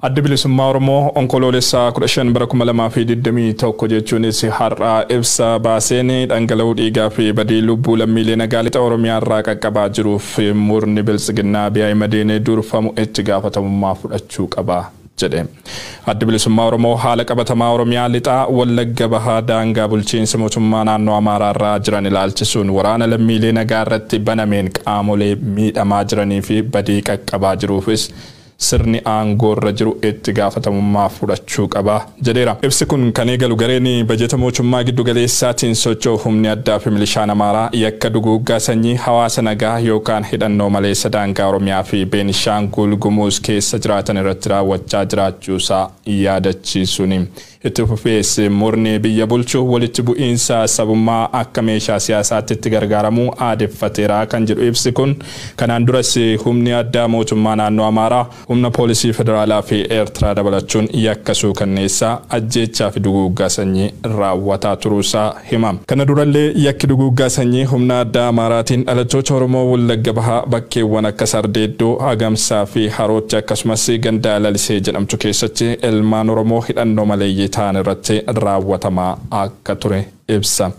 Addi Bilisummaa Oromoo Onkoloolessa 15 bara 2021, jechuunis har'a, ibsa baaseen dhangala'uu dhiigaa fi badii lubbuu lammiilee nagaa lixa Oromiyaa irraa qaqqabaa jiruuf murni Biltsiginnaa Abiy Ahimadiin durfamu itti gaafatamummaa fudhachuu qaba jedhe. Addi Bilisummaa Oromoo haala qabatamaa Oromiyaa lixaa, Wallagga Bahaa, daangaa bulchiinsa mootummaa naannoo Amaaraa irraa jiran ilaalchisuun waraana lammiilee nagaa irratti banameen qaamolee miidhamaa jiranii fi badii qaqqabaa jiruufis sirni aangoo irra jiru itti gaafatamummaa fudhachuu qaba jedheera. Ibsi kun kan eegalu gareen bajeta mootummaa giddu galeessaatiin socho'u humni addaa fi milishaan Amaaraa yakka duguuggaa sanyii hawaasa nagaa yookaan hidhannoo maleessa daangaa Oromiyaa fi Beenishaangul Gumuz keessa jiraatan irratti raawwachaa jiraachuusaa yaadachiisuuni. Itti fufees murni biyya bulchu walitti bu'iinsa sabummaa akka meeshaa siyaasaatti itti gargaaramuu aadeffateera kan jedhu ibsi kun, kanaan duras humni addaa mootummaa naannoo Amaaraa humna poolisii federaalaa fi Eertiraa dabalachuun yakka suukanneessaa, ajjeechaa fi duguuggaa sanyii raawwataa turuusaa hima. Kana durallee yakki duguuggaa sanyii humna addaa Amaaraatiin dhalattoota Oromoo Wallagga Bahaa bakkeewwan akka Sardeeddoo, Hagamsaa fi Harootti, akkasumas ganda Lalisee jedhamtu keessatti ilmaan Oromoo hidhannoo maleeyyii ta'an irratti raawwatamaa akka ture ibsa.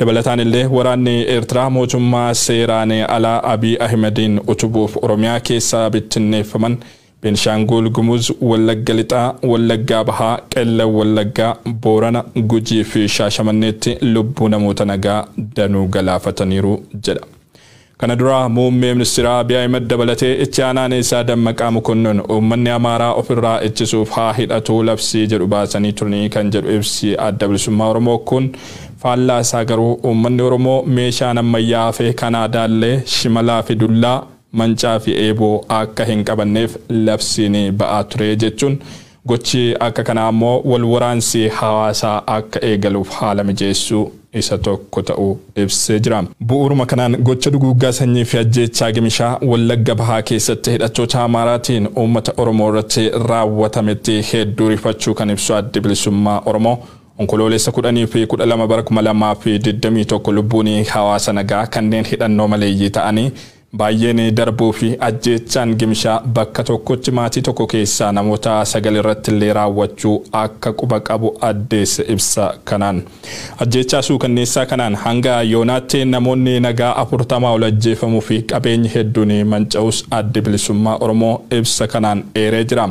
Dabalataan illee waraanni Eertiraa mootummaa seeraan alaa Abiy Ahimadiin utubuuf Oromiyaa keessaa bittinneeffaman Beenishaangul Gumuz, Wallagga Lixaa, Wallaggaa Bahaa, Qellam Wallaggaa, Boorana, Gujii fi Shaashamanneetti lubbuu namoota nagaa danuu galaafataniiru jedha. Kana dura muummee ministeera Abiy Ahimad dabalatee itti aanaan isaa Dammaqaa Mokonnon uummanni Amaaraa ofirraa ittisuuf haa hidhatu labsii jedhu baasanii turanii kan jedhu ibsi Adda Bilisummaa Oromoo kun, faallaa isaa garuu uummanni Oromoo meeshaan ammayyaa fi kan aadaallee shimalaa fi dullaa, mancaa fi eeboo akka hin qabanneef labsiin ba'aa ture jechuun, gochi akka kanaa immoo wal waraansi hawaasaa akka eegaluuf haala mijeessuu isa tokko ta'uu ibsee jira. Bu'uuruma kanaan gocha duguuggaa sanyii fi ajjeechaa gimishaa Wallagga Bahaa keessatti hidhattoota Amaaraatiin uummata Oromoo irratti raawwatametti hedduu rifachuu kan ibsu Addi Bilisummaa Oromoo, Onkoloolessa 10 fi 12 bara 2021 lubbuun hawaasa nagaa kanneen hidhannoo maleeyyii ta'anii baay'een darbuu fi ajjeechaan gimishaa bakka tokkotti maatii tokko keessaa namoota 9 irratti illee raawwachuu akka quba qabu addeesse ibsa kanaan. Ajjeechaa suukanneessaa kanaan hanga yoonaatti namoonni nagaa 40 ol ajjeefamuu fi qabeenyi hedduun manca'us Addi Bilisummaa Oromoo ibsa kanaan eeree jira.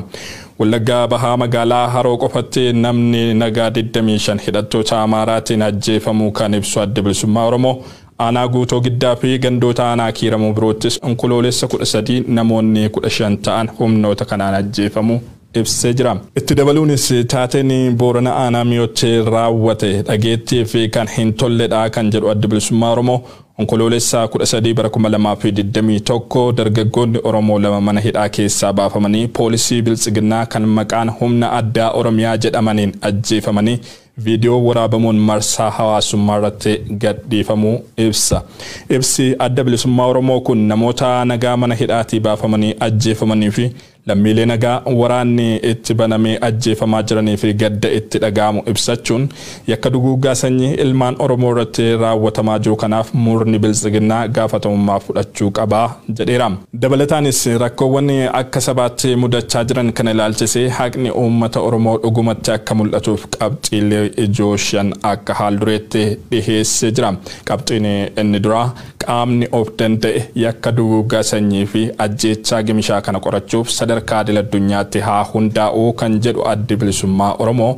Wallaggaa Bahaa magaalaa Haroo qofatti namni nagaa 25 hidhattoota Amaaraatiin ajjeefamuu kan ibsu Addi Bilisummaa Oromoo, aanaa Guutoo Giddaa fi gandoota aanaa Kiiramuu biroottis Onkoloolessa 13 namoonni 15 ta'an humnoota kanaan ajjeefamuu ibsee jira. Itti dabaluunis taateen Boorana aanaa Miyootti raawwate dhageettii fi kan hin tolledha kan jedhu Addi Bilisummaa Oromoo, Onkoloolessa 13 bara 2021 dargaggoonni Oromoo 2 mana hidhaa keessaa baafamanii poolisii Biltsiginnaa kan maqaan humna addaa Oromiyaa jedhamaniin ajjeefamanii viidiyoo waraabamuun marsaa hawaasummaa irratti gadhiifamuu ibsa. Ibsi Adda Bilisummaa Oromoo kun namoota nagaa mana hidhaatii baafamanii ajjeefamanii fi lammiilee nagaa waraanni itti banamee ajjeefamaa jiranii fi gadda itti dhaga'amu ibsachuun, yakka duguuggaa sanyii ilmaan Oromoo irratti raawwatamaa jiru kanaaf murni Biltsiginnaa gaafatamummaa fudhachuu qabaa jedheera. Dabalataanis rakkoowwan akka sabaatti mudachaa jiran kana ilaalchisee haqni uummata Oromoo dhugumatti akka mul'atuuf qabxiilee ijoo shan akka haal dureetti dhiheessee jira. Qabxiin inni duraa qaamni of danda'e yakka duguuggaa sanyii fi ajjeechaa gimishaa kana qorachuuf sadarkaa idil addunyaatti haa hundaa'uu kan jedhu Addi Bilisummaa Oromoo.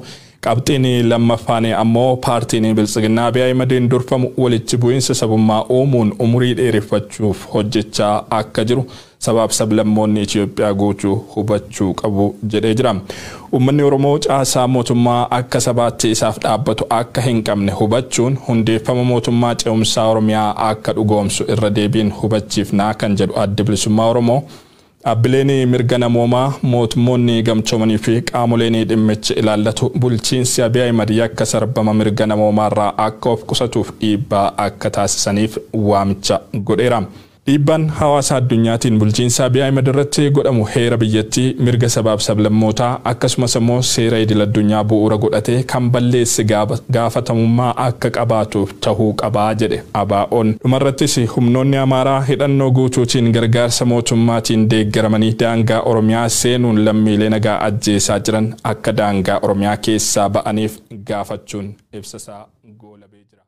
Qabxiin lammaffaan ammoo paartiin Biltsiginnaa Abiy Ahimadiin durfamu walitti bu'iinsa sabummaa uumuun umurii dheereffachuuf hojjechaa akka jiru sabaaf sablammoonni Itoophiyaa guutuu hubachuu qabu jedhee jira. Uummanni Oromoo caasaa mootummaa akka sabaatti isaaf dhaabbatu akka hin qabne hubachuun hundeeffama mootummaa ce'umsaa Oromiyaa akka dhugoomsu irra deebiin hubachiifnaa kan jedhu Addi Bilisummaa Oromoo, dhaabbileen mirga namoomaa, mootummoonni gamtoomanii fi qaamoleen dhimmichi ilaallatu bulchiinsi Abiy Ahimad yakka sarbama mirga namoomaarraa akka of qusatuuf dhiibbaa akka taasisaniif waamicha godheera. Dhiibbaan hawaasa addunyaatiin bulchiinsa Abiy Ahmed irratti godhamu heera biyyattii, mirga sabaaf sablammootaa, akkasumas immoo seera idil addunyaa bu'uura godhatee kan balleesse gaafatamummaa akka qabaatuuf tahuu qabaa jedhe ABO'n. Dhumarrattis humnoonni Amaaraa hidhannoo guutuutiin gargaarsa mootummaatiin deeggaramanii daangaa Oromiyaa seenuun lammiilee nagaa ajjeesaa jiran akka daangaa Oromiyaa keessaa ba'aniif gaafachuun ibsasaa goolabee jira.